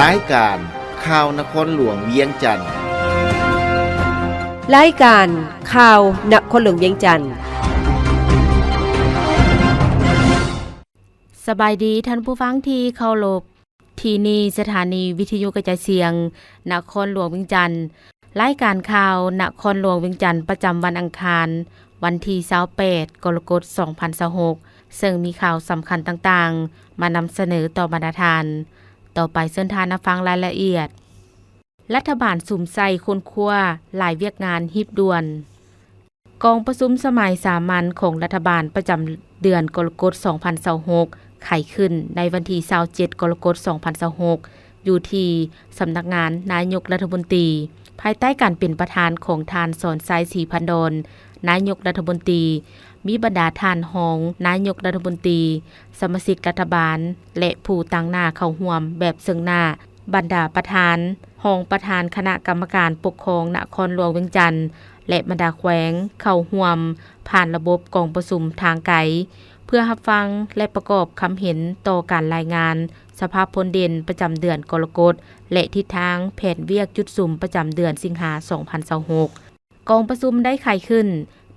ລາຍການຂ່າວນະຄອນຫຼວງວຽງຈັນ. ລາຍການຂ່າວນະຄອນຫຼວງວຽງຈັນ. ສະບາຍດີທ່ານຜູ້ຟັງທີ່ເຄົາລົບ. ທີ່ນີ້ສະຖານີວິທະຍຸກະຈາຍສຽງນະຄອນຫຼວງວຽງຈັນ. ລາຍການຂ່າວນະຄອນຫຼວງວຽງຈັນ ປະຈຳວັນອັງຄານ ວັນທີຊາວແປດ ກໍລະກົດ ສອງພັນຊາວຫົກ ເຊິ່ງມີຂ່າວສຳຄັນຕ່າງໆ ມານຳສະເໜີຕໍ່ບັນດາທ່ານ. ຕໍ່ໄປເຊີນທ່ານຮັບຟັງລາຍລະອຽດ. ລັດຖະບານສຸມໃສ່ຄົ້ນຄວ້າຫຼາຍວຽກງານຮີບດ່ວນ. ກອງປະຊຸມສະໄໝສາມັນຂອງລັດຖະບານປະຈຳເດືອນກໍລະກົດ ສອງພັນຊາວຫົກ ໄຂຂຶ້ນໃນວັນທີຊາວເຈັດ ກໍລະກົດ ສອງພັນຊາວຫົກ ຢູ່ທີ່ສຳນັກງານນາຍົກລັດຖະມົນຕີ ພາຍໃຕ້ການເປັນປະທານຂອງທ່ານ ສອນໄຊ ສີພັນດອນ ນາຍົກລັດຖະມົນຕີ, ມີບັນດາທ່ານຮອງນາຍົກລັດຖະມົນຕີ, ສະມາຊິກລັດຖະບານ ແລະ ຜູ້ຕາງໜ້າເຂົ້າຮ່ວມແບບເຊິ່ງໜ້າ, ບັນດາປະທານ, ຮອງປະທານຄະນະກຳມະການປົກຄອງນະຄອນຫຼວງວຽງຈັນ ແລະ ບັນດາແຂວງເຂົ້າຮ່ວມຜ່ານລະບົບກອງປະຊຸມທາງໄກ ເພື່ອຮັບຟັງ ແລະ ປະກອບຄຳເຫັນຕໍ່ການລາຍງານສະພາບພົ້ນເດັ່ນປະຈຳເດືອນກໍລະກົດ ແລະ ທິດທາງແຜນວຽກຈຸດສຸມປະຈຳເດືອນສິງຫາ ສອງພັນຊາວຫົກ. ກອງປະຊຸມໄດ້ໄຂຂຶ້ນ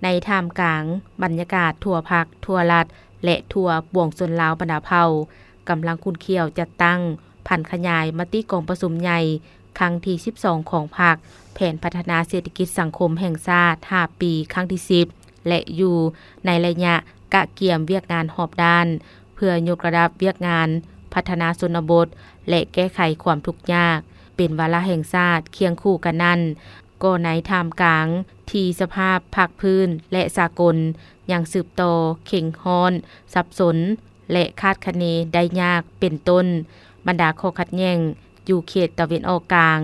ໃນທ່າມກາງບັນຍາກາດທົ່ວພັກ, ທົ່ວລັດ ແລະ ທົ່ວປວງຊົນລາວບັນດາເຜົ່າ ກຳລັງຂຸ້ນຂ້ຽວຈັດຕັ້ງຜັນຂະຫຍາຍມະຕິກອງປະຊຸມໃຫຍ່ຄັ້ງທີສິບສອງຂອງພັກ, ແຜນພັດທະນາເສດຖະກິດສັງຄົມແຫ່ງຊາດຫ້າປີຄັ້ງທີສິບ ແລະ ຢູ່ໃນໄລຍະກະກຽມວຽກງານຮອບດ້ານ ເພື່ອຍົກລະດັບວຽກງານພັດທະນາຊົນນະບົດ ແລະ ແກ້ໄຂຄວາມທຸກຍາກ ເປັນວາລະແຫ່ງຊາດ. ຄຽງຄູ່ກັນນັ້ນ, ກໍໃນທ່າມກາງທີ່ສະພາບພາກພື້ນ ແລະ ສາກົນຍັງສືບຕໍ່ເຄັ່ງຮ້ອນ, ສັບສົນ ແລະ ຄາດຄະເນໄດ້ຍາກ, ເປັນຕົ້ນ ບັນດາຂໍ້ຂັດແຍ່ງຢູ່ເຂດຕາເວັນອອກກາງ,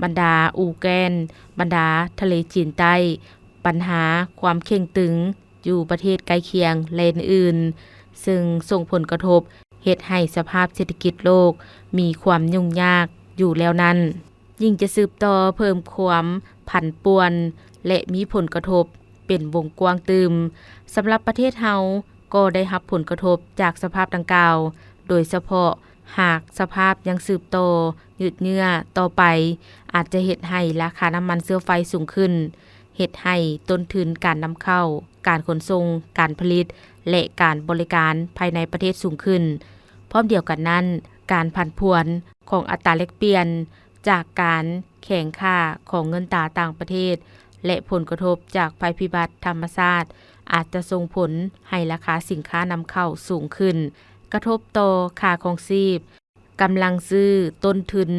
ບັນດາອູແກນ, ບັນດາທະເລຈີນໃຕ້, ບັນຫາຄວາມເຄັ່ງຕຶງຢູ່ປະເທດໃກ້ຄຽງ ແລະ ອື່ນໆ ເຊິ່ງສົ່ງຜົນກະທົບເຮັດໃຫ້ສະພາບເສດຖະກິດໂລກມີຄວາມຫຍຸ້ງຍາກຢູ່ແລ້ວນັ້ນ ຍິ່ງຈະສືບຕໍ່ເພີ່ມຄວາມຜັນປ່ວນ ແລະ ມີຜົນກະທົບເປັນວົງກວ້າງຕື່ມ. ສຳລັບປະເທດເຮົາກໍໄດ້ຮັບຜົນກະທົບຈາກສະພາບດັ່ງກ່າວ, ໂດຍສະເພາະຫາກສະພາບຍັງສືບຕໍ່ຍືດເຍື້ອຕໍ່ໄປ, ອາດຈະເຮັດໃຫ້ລາຄານ້ຳມັນເຊື້ອໄຟສູງຂຶ້ນ, ເຮັດໃຫ້ຕົ້ນທຶນການນຳເຂົ້າ, ການຂົນສົ່ງ, ການຜະລິດ ແລະ ການບໍລິການພາຍໃນປະເທດສູງຂຶ້ນ. ພ້ອມດຽວກັນນັ້ນ, ການຜັນຜວນຂອງອັດຕາແລກປ່ຽນ ຈາກການແຂງຄ່າຂອງເງິນຕາຕ່າງປະເທດ ແລະ ຜົນກະທົບຈາກໄພພິບັດທຳມະຊາດ ອາດຈະສົ່ງຜົນໃຫ້ລາຄາສິນຄ້ານຳເຂົ້າສູງຂຶ້ນ, ກະທົບຕໍ່ຄ່າຄອງຊີບ, ກຳລັງຊື້, ຕົ້ນທຶນ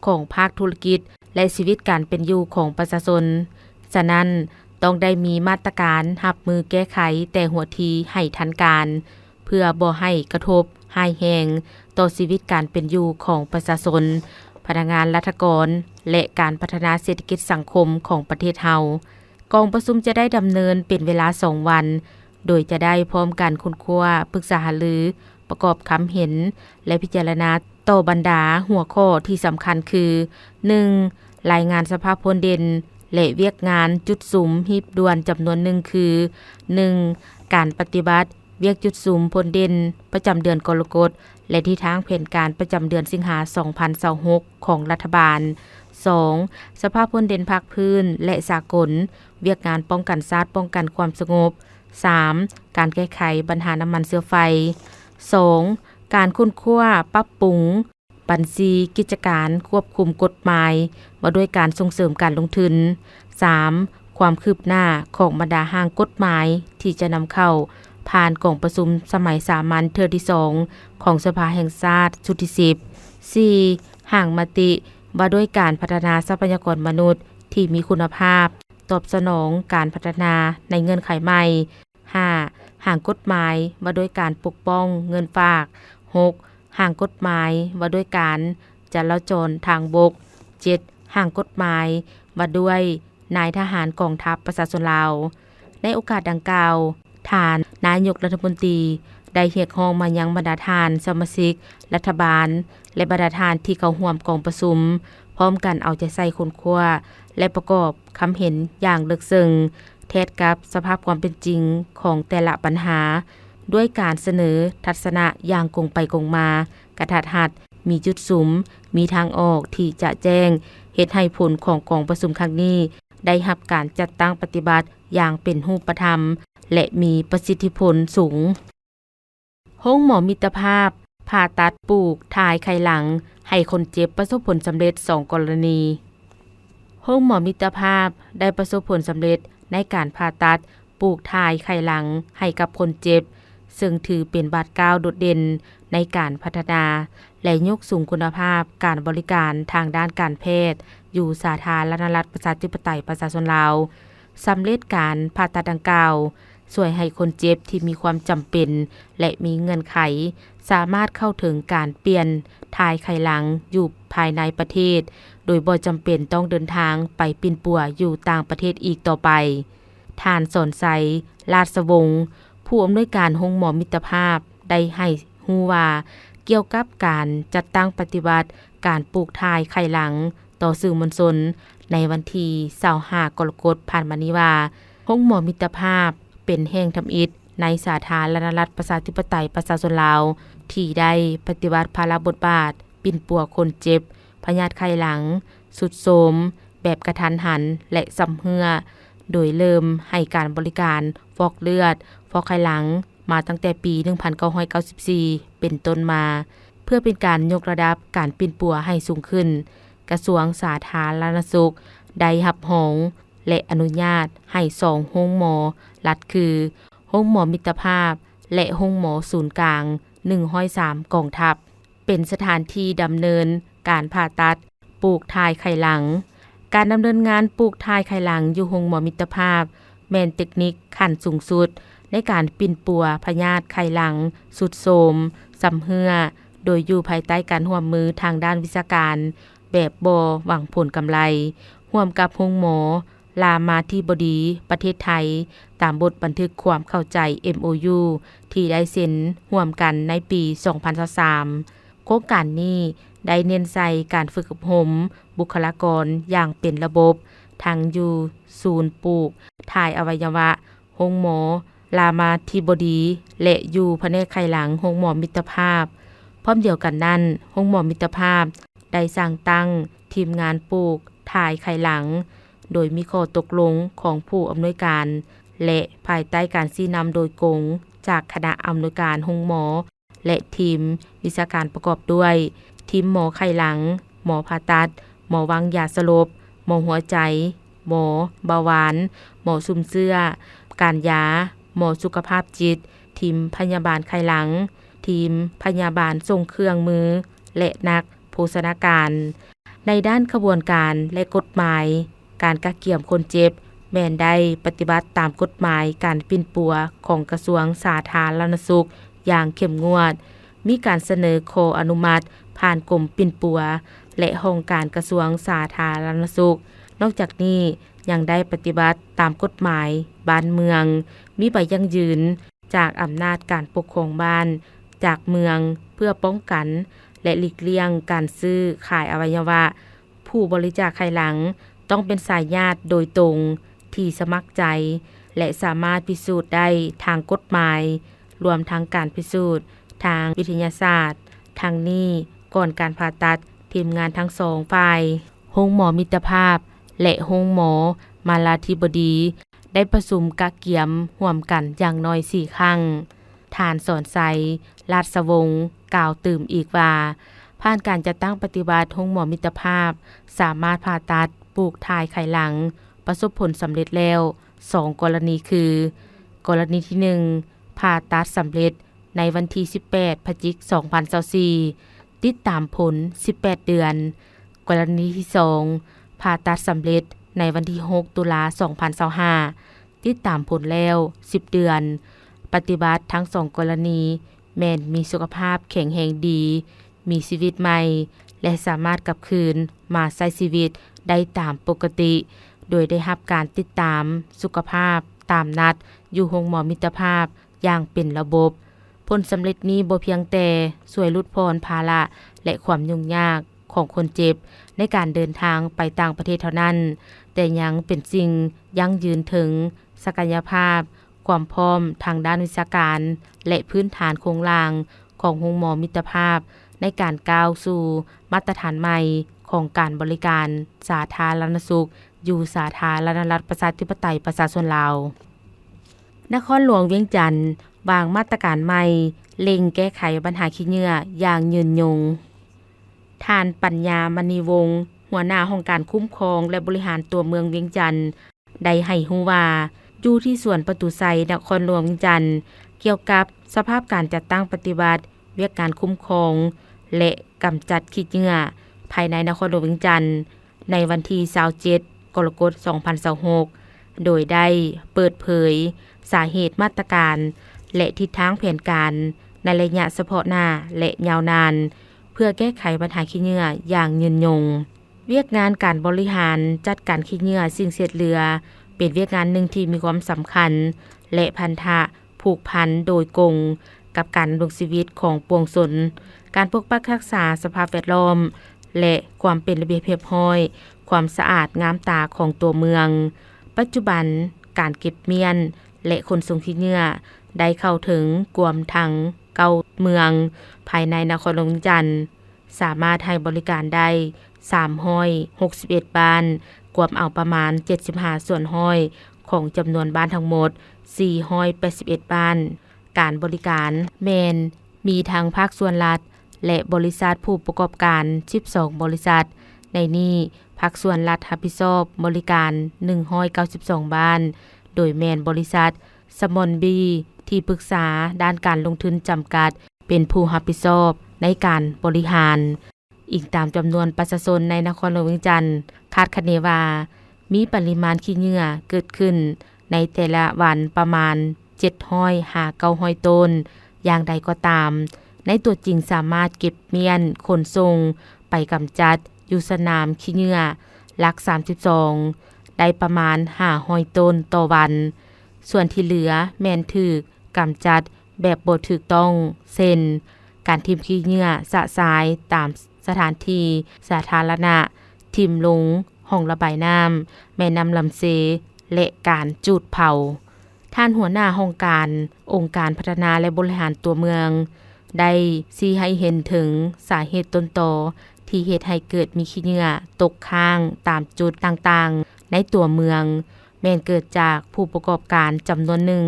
ຂອງພາກທຸລະກິດ ແລະ ຊີວິດການເປັນຢູ່ຂອງປະຊາຊົນ. ສະນັ້ນ, ຕ້ອງໄດ້ມີມາດຕະການຮັບມືແກ້ໄຂແຕ່ຫົວທີໃຫ້ທັນການ, ເພື່ອບໍ່ໃຫ້ກະທົບຮ້າຍແຮງຕໍ່ຊີວິດການເປັນຢູ່ຂອງປະຊາຊົນ, ພະນັກງານລັດຖະກອນ ແລະ ການພັດທະນາເສດຖະກິດສັງຄົມຂອງປະເທດເຮົາ. ກອງປະຊຸມຈະໄດ້ດຳເນີນເປັນເວລາສອງວັນ, ໂດຍຈະໄດ້ພ້ອມກັນຄົ້ນຄວ້າ, ປຶກສາຫາລື, ປະກອບຄຳເຫັນ ແລະ ພິຈາລະນາຕໍ່ບັນດາຫົວຂໍ້ທີ່ສຳຄັນຄື, ໜຶ່ງ ລາຍງານສະພາບພົ້ນເດັ່ນ ແລະ ວຽກງານຈຸດສຸມຮີບດ່ວນຈຳນວນໜຶ່ງຄື, ໜຶ່ງ ການປະຕິບັດວຽກຈຸດສຸມພົ້ນເດັ່ນປະຈຳເດືອນກໍລະກົດ ແລະ ທິດທາງແຜນການປະຈຳເດືອນສິງຫາ ສອງພັນຊາວຫົກ ຂອງລັດຖະບານ, ສອງ ສະພາບພົ້ນເດັ່ນພາກພື້ນ ແລະ ສາກົນ, ວຽກງານປ້ອງກັນຊາດ, ປ້ອງກັນຄວາມສະຫງົບ, ສາມ ການແກ້ໄຂບັນຫານ້ຳມັນເຊື້ອໄຟ, ສອງ ການຄົ້ນຄວ້າປັບປຸງບັນຊີກິດຈະການຄວບຄຸມກົດໝາຍວ່າດ້ວຍການສົ່ງເສີມການລົງທຶນ, ສາມ ຄວາມຄືບໜ້າຂອງບັນດາຮ່າງກົດໝາຍທີ່ຈະນຳເຂົ້າຜ່ານກອງປະຊຸມສະໄໝສາມັນເທື່ອທີສອງຂອງສະພາແຫ່ງຊາດຊຸດທີສິບ, ສີ່ ຮ່າງມະຕິວ່າດ້ວຍການພັດທະນາຊັບພະຍາກອນມະນຸດທີ່ມີຄຸນນະພາບ ຕອບສະໜອງການພັດທະນາໃນເງື່ອນໄຂໃໝ່, ຫ້າ ຮ່າງກົດໝາຍວ່າດ້ວຍການປົກປ້ອງເງິນຝາກ, ຫົກ ຮ່າງກົດໝາຍວ່າດ້ວຍການຈະລາຈອນທາງບົກ, ເຈັດ ຮ່າງກົດໝາຍວ່າດ້ວຍນາຍທະຫານກອງທັບປະຊາຊົນລາວ. ໃນໂອກາດດັ່ງກ່າວ, ທ່ານນາຍົກລັດຖະມົນຕີໄດ້ຮຽກຮ້ອງມາຍັງບັນດາທ່ານສະມາຊິກລັດຖະບານ ແລະ ບັນດາທ່ານທີ່ເຂົ້າຮ່ວມກອງປະຊຸມ ພ້ອມກັນເອົາໃຈໃສ່ຄົ້ນຄວ້າ ແລະ ປະກອບຄຳເຫັນຢ່າງເລິກເຊິ່ງ ແທດກັບສະພາບຄວາມເປັນຈິງຂອງແຕ່ລະບັນຫາ ດ້ວຍການສະເໜີທັດສະນະຢ່າງກົງໄປກົງມາ, ກະທັດຮັດ, ມີຈຸດສຸມ, ມີທາງອອກທີ່ຈະແຈ້ງ, ເຮັດໃຫ້ຜົນຂອງກອງປະຊຸມຄັ້ງນີ້ໄດ້ຮັບການຈັດຕັ້ງປະຕິບັດຢ່າງເປັນຮູບປະທຳ ແລະ ມີປະສິດທິຜົນສູງ. ໂຮງໝໍມິດຕະພາບ ຜ່າຕັດປູກຖ່າຍໄຂ່ຫຼັງໃຫ້ຄົນເຈັບປະສົບຜົນສຳເລັດສອງກໍລະນີ. ໂຮງໝໍມິດຕະພາບໄດ້ປະສົບຜົນສຳເລັດໃນການຜ່າຕັດ ປູກຖ່າຍໄຂ່ຫຼັງໃຫ້ກັບຄົນເຈັບ, ເຊິ່ງຖືເປັນບາດກ້າວໂດດເດັ່ນໃນການພັດທະນາ ແລະ ຍົກສູງຄຸນນະພາບການບໍລິການທາງດ້ານການແພດຢູ່ສາທາລະນະລັດ ປະຊາທິປະໄຕ ປະຊາຊົນລາວ. ສຳເລັດການຜ່າຕັດດັ່ງກ່າວ ຊ່ວຍໃຫ້ຄົນເຈັບທີ່ມີຄວາມຈຳເປັນ ແລະ ມີເງື່ອນໄຂ ສາມາດເຂົ້າເຖິງການປ່ຽນຖ່າຍໄຂ່ຫຼັງຢູ່ພາຍໃນປະເທດ ໂດຍບໍ່ຈຳເປັນຕ້ອງເດີນທາງໄປປິ່ນປົວຢູ່ຕ່າງປະເທດອີກຕໍ່ໄປ. ທ່ານ ສອນໄຊ ລາດສະວົງ ຜູ້ອຳນວຍການໂຮງໝໍມິດຕະພາບ ໄດ້ໃຫ້ຮູ້ວ່າ ກ່ຽວກັບການຈັດຕັ້ງປະຕິບັດການປູກຖ່າຍໄຂ່ຫຼັງຕໍ່ສື່ມວນຊົນໃນວັນທີຊາວຫ້າ ກໍລະກົດຜ່ານມານີ້ວ່າ ໂຮງໝໍມິດຕະພາບເປັນແຫ່ງທຳອິດໃນສາທາລະນະລັດ ປະຊາທິປະໄຕ ປະຊາຊົນລາວ ທີ່ໄດ້ປະຕິບັດພາລະບົດບາດປິ່ນປົວຄົນເຈັບພະຍາດໄຂ່ຫຼັງ ຊຸດໂຊມແບບກະທັນຫັນ ແລະ ຊຳເຮື້ອ, ໂດຍເລີ່ມໃຫ້ການບໍລິການຟອກເລືອດ, ຟອກໄຂ່ຫຼັງ ມາຕັ້ງແຕ່ປີໜຶ່ງພັນເກົ້າຮ້ອຍເກົ້າສິບສີ່ເປັນຕົ້ນມາ, ເພື່ອເປັນການຍົກລະດັບການປິ່ນປົວໃຫ້ສູງຂຶ້ນ, ກະຊວງສາທາລະນະສຸກໄດ້ຮັບຮອງ ແລະ ອະນຸຍາດໃຫ້ສອງໂຮງໝໍລັດຄື ໂຮງໝໍມິດຕະພາບ ແລະ ໂຮງໝໍສູນກາງໜຶ່ງຮ້ອຍສາມກອງທັບ ເປັນສະຖານທີ່ດຳເນີນການຜ່າຕັດ ປູກຖ່າຍໄຂ່ຫຼັງ. ການດຳເນີນງານປູກຖ່າຍໄຂ່ຫຼັງຢູ່ໂຮງໝໍມິດຕະພາບ ແມ່ນເຕັກນິກຂັ້ນສູງສຸດໃນການປິ່ນປົວພະຍາດໄຂ່ຫຼັງຊຸດໂຊມ, ຊຳເຮື້ອ, ໂດຍຢູ່ພາຍໃຕ້ການຮ່ວມມືທາງດ້ານວິຊາການແບບບໍ່ຫວັງຜົນກຳໄລ ຮ່ວມກັບໂຮງໝໍ ລາມາທິບໍດີ ປະເທດໄທ ຕາມບົດບັນທຶກຄວາມເຂົ້າໃຈ ເອັມໂອຢູ ທີ່ໄດ້ເຊັນຮ່ວມກັນໃນປີສອງພັນຊາວສາມ. ໂຄງການນີ້ໄດ້ເນັ້ນໃສ່ການຝຶກອົບຮົມບຸກຄະລາກອນຢ່າງເປັນລະບົບ, ທັງຢູ່ສູນປູກຖ່າຍອະໄວຍະວະ ໂຮງໝໍລາມາທິບໍດີ ແລະ ຢູ່ພະແນກໄຂ່ຫຼັງໂຮງໝໍມິດຕະພາບ. ພ້ອມດຽວກັນນັ້ນ, ໂຮງໝໍມິດຕະພາບ ໄດ້ສ້າງຕັ້ງທີມງານປູກຖ່າຍໄຂ່ຫຼັງ ໂດຍມີຂໍ້ຕົກລົງຂອງຜູ້ອຳນວຍການ ແລະ ພາຍໃຕ້ການຊີ້ນຳໂດຍກົງຈາກຄະນະອຳນວຍການໂຮງໝໍ ແລະ ທີມວິຊາການປະກອບດ້ວຍ ທີມໝໍໄຂ່ຫຼັງ, ໝໍຜ່າຕັດ, ໝໍວາງຢາສະຫຼົບ, ໝໍຫົວໃຈ, ໝໍເບົາຫວານ, ໝໍຊຸມເຊື້ອ, ການຢາ, ໝໍສຸຂະພາບຈິດ, ທີມພະຍາບານໄຂ່ຫຼັງ, ທີມພະຍາບານສົ່ງເຄື່ອງມື ແລະ ນັກໂພຊະນາການ. ໃນດ້ານຂະບວນການ ແລະ ກົດໝາຍ, ການກະກຽມຄົນເຈັບແມ່ນໄດ້ປະຕິບັດຕາມກົດໝາຍການປິ່ນປົວຂອງກະຊວງສາທາລະນະສຸກຢ່າງເຂັ້ມງວດ, ມີການສະເໜີຂໍອະນຸມັດຜ່ານກົມປິ່ນປົວ ແລະ ຫ້ອງການກະຊວງສາທາລະນະສຸກ. ນອກຈາກນີ້ຍັງໄດ້ປະຕິບັດຕາມກົດໝາຍບ້ານເມືອງ, ມີໃບຢັ້ງຢືນ ຈາກອຳນາດການປົກຄອງບ້ານ, ຈາກເມືອງ ເພື່ອປ້ອງກັນ ແລະ ຫຼີກລ່ຽງການຊື້ຂາຍອະໄວຍະວະ. ຜູ້ບໍລິຈາກໄຂ່ຫຼັງຕ້ອງເປັນສາຍຍາດໂດຍຕົງທີ່ສະໝັກໃຈ ແລະ ສາມາດພິສູດໄດ້ທາງກົດໝາຍ, ລວມທັງການພິສູດທາງວິທະຍາສາດ. ທັງນີ້, ກ່ອນການຜ່າຕັດ, ທີມງານທັງສອງຝ່າຍ, ໂຮງໝໍມິດຕະພາບ ແລະ ໂຮງໝໍມາລາທິບໍດີ ໄດ້ປະຊຸມກະກຽມຮ່ວມກັນຢ່າງໜ້ອຍສີ່ຄັ້ງ. ທ່ານ ສອນໄຊ ລາດສະວົງ ກ່າວຕື່ມອີກວ່າ, ຜ່ານການຈັດຕັ້ງປະຕິບັດ ໂຮງໝໍມິດຕະພາບສາມາດຜ່າຕັດປູກຖ່າຍໄຂ່ຫຼັງປະສົບຜົນສຳເລັດແລ້ວສອງກໍລະນີຄື, ກໍລະນີທີໜຶ່ງ ຜ່າຕັດສຳເລັດ ໃນວັນທີສິບແປດ ພະຈິກ ສອງພັນຊາວສີ່ ຕິດຕາມຜົນສິບແປດເດືອນ, ກໍລະນີທີສອງ ຜ່າຕັດສຳເລັດໃນວັນທີຫົກ ຕຸລາ ສອງພັນຊາວຫ້າ ຕິດຕາມຜົນແລ້ວສິບເດືອນ. ປະຕິບັດທັງສອງກໍລະນີແມ່ນມີສຸຂະພາບແຂງແຮງດີ, ມີຊີວິດໃໝ່ ແລະ ສາມາດກັບຄືນມາໃຊ້ຊີວິດໄດ້ຕາມປົກກະຕິ, ໂດຍໄດ້ຮັບການຕິດຕາມສຸຂະພາບຕາມນັດຢູ່ໂຮງໝໍມິດຕະພາບ ຢ່າງເປັນລະບົບ. ຜົນສຳເລັດນີ້ບໍ່ພຽງແຕ່ຊ່ວຍຫຼຸດຜ່ອນພາລະ ແລະ ຄວາມຫຍຸ້ງຍາກຂອງຄົນເຈັບໃນການເດີນທາງໄປຕ່າງປະເທດເທົ່ານັ້ນ, ແຕ່ຍັງເປັນສິ່ງຢັ້ງຢືນເຖິງສັກກະຍະພາບ, ຄວາມພ້ອມທາງດ້ານວິຊາການ ແລະ ພື້ນຖານໂຄງລ່າງຂອງໂຮງໝໍມິດຕະພາບໃນ ນການກ້າວສູ່ມາດຕະຖານໃໝ່ຂອງການບໍລິການສາທາລະນະສຸກ ຢູ່ສາທາລະນະລັດ ປະຊາທິປະໄຕ ປະຊາຊົນລາວ. ນະຄອນຫຼວງວຽງຈັນ ວາງມາດຕະການໃໝ່ ເລັ່ງແກ້ໄຂບັນຫາຂີ້ເຫຍື້ອຢ່າງຍືນຍົງ. ທ່ານ ປັນຍາ ມະນີວົງ ຫົວໜ້າຫ້ອງການຄຸ້ມຄອງ ແລະ ບໍລິຫານຕົວເມືອງວຽງຈັນ ໄດ້ໃຫ້ຮູ້ວ່າ ຢູ່ທີ່ສວນປະຕູໄຊ ນະຄອນຫຼວງວຽງຈັນ ກ່ຽວກັບສະພາບການຈັດຕັ້ງປະຕິບັດວຽກງານຄຸ້ມຄອງ ແລະ ກຳຈັດຂີ້ເຫຍື້ອ ພາຍໃນນະຄອນຫຼວງວຽງຈັນ ໃນວັນທີຊາວເຈັດ ກໍລະກົດ ສອງພັນຊາວຫົກ ໂດຍໄດ້ເປີດເຜີຍສາເຫດ, ມາດຕະການ ແລະ ທິດທາງແຜນການໃນໄລຍະສະເພາະໜ້າ ແລະ ຍາວນານ ເພື່ອແກ້ໄຂບັນຫາຂີ້ເຫຍື້ອຢ່າງຍືນຍົງ. ວຽກງານການບໍລິຫານຈັດການຂີ້ເຫຍື້ອ, ສິ່ງເສດເຫຼືອ ເປັນວຽກງານໜຶ່ງທີ່ມີຄວາມສຳຄັນ ແລະ ພັນທະຜູກພັນໂດຍກົງກັບການດຳລົງຊີວິດຂອງປວງຊົນ. ການປົກປັກຮັກສາສະພາບແວດລ້ອມ ແລະ ຄວາມເປັນລະບຽບຮຽບຮ້ອຍ, ຄວາມສະອາດງາມຕາຂອງຕົວເມືອງ. ປັດຈຸບັນ, ການເກັບມ້ຽນ ແລະ ຂົນສົ່ງຂີ້ເຫຍື້ອ ໄດ້ເຂົ້າເຖິງກວມທັງເກົ້າເມືອງພາຍໃນນະຄອນຫຼວງວຽງຈັນ, ສາມາດໃຫ້ບໍລິການໄດ້ສາມຮ້ອຍຫົກສິບເອັດບ້ານ, ກວມເອົາປະມານເຈັດສິບຫ້າສ່ວນຮ້ອຍຂອງຈຳນວນບ້ານທັງໝົດ ສີ່ຮ້ອຍແປດສິບເອັດບ້ານ. ການບໍລິການແມ່ນມີທັງພາກສ່ວນລັດ ແລະ ບໍລິສັດຜູ້ປະກອບການສິບສອງບໍລິສັດ, ໃນນີ້ພາກສ່ວນລັດຮັບຜິດຊອບບໍລິການໜຶ່ງຮ້ອຍເກົ້າສິບສອງບ້ານ, ໂດຍແມ່ນບໍລິສັດ ສະມອນບີ ທີ່ປຶກສາດ້ານການລົງທຶນຈຳກັດ ເປັນຜູ້ຮັບຜິດຊອບໃນການບໍລິຫານ. ອີງຕາມຈຳນວນປະຊາຊົນໃນນະຄອນຫຼວງວຽງຈັນ, ຄາດຄະເນວ່າມີປະລິມານຂີ້ເຫຍື້ອເກີດຂຶ້ນໃນແຕ່ລະວັນປະມານເຈັດຮ້ອຍຫາເກົ້າຮ້ອຍໂຕນ. ຢ່າງໃດກໍຕາມ, ໃນຕົວຈິງສາມາດເກັບມ້ຽນຂົນສົ່ງໄປກຳຈັດຢູ່ສະໜາມຂີ້ເຫຍື້ອຫຼັກສາມສິບສອງ ໄດ້ປະມານຫ້າຮ້ອຍໂຕນຕໍ່ວັນ. ສ່ວນທີ່ເຫຼືອແມ່ນຖືກກຳຈັດແບບບໍ່ຖືກຕ້ອງ ເຊັ່ນ ການຖິ້ມຂີ້ເຫຍື້ອຊະຊາຍຕາມສະຖານທີ່ສາທາລະນະ, ຖິ້ມລົງຮ່ອງລະບາຍນ້ຳແມ່ນ້ຳລຳເຊ ແລະ ການຈູດເຜົາ. ທ່ານຫົວໜ້າຫ້ອງການອົງການພັດທະນາ ແລະ ບໍລິຫານຕົວເມືອງ ໄດ້ຊີ້ໃຫ້ເຫັນເຖິງສາເຫດຕົ້ນຕໍທີ່ເຮັດໃຫ້ເກີດມີຂີ້ເຫຍື້ອຕົກຄ້າງຕາມຈຸດຕ່າງໆໃນຕົວເມືອງ, ແມ່ນເກີດຈາກຜູ້ປະກອບການຈຳນວນໜຶ່ງ